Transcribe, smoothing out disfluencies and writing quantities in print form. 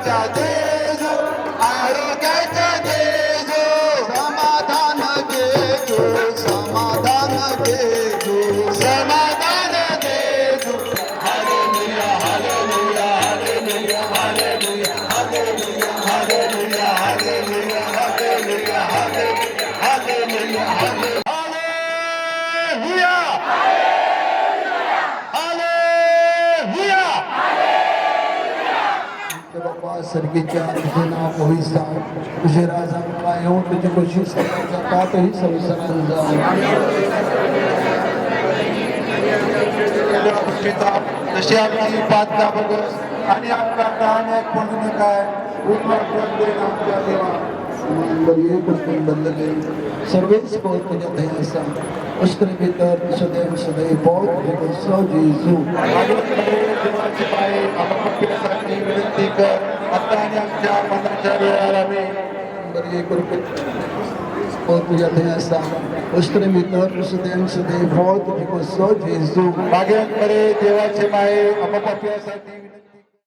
आरोग्याच्या जेजू, आरोग्याच्या जेजू, समाधान जेजू, समाधान जेजू, समाधान जेजू. Hallelujah, hallelujah, hallelujah, hallelujah, hallelujah, hallelujah, hallelujah, hallelujah, hallelujah, hallelujah, hallelujah. आमच्या बापा सर्गीच्या, तुझे नाव पवित्र जावं, तुझे राज आमकां येवं, तुजी खोशी स्वर्गात जाता तशी संवसारात जावं. तशी आमची पातकां भोगस आणि आमकां ताण्याक पडूं नाकाय, आमच्या देवा. बरी कृपेन बदलले सर्वेच पोर तुज्या थंय आसा, अशें भितर सदैव सदैव पोर तुजे जेजू. देवाची माये, आम्हा पाप्यांसाठी विनंती कर, आता आणि आमच्या मरणाच्या वेळार. आमेन. बरी कृपेन पोर तुज्या थंय आसा, अशें भितर सदैव सदैव पोर तुजे जेजू. भाग्यवंत मरिये, देवाची माये, आम्हा पाप्यांसाठी विनंती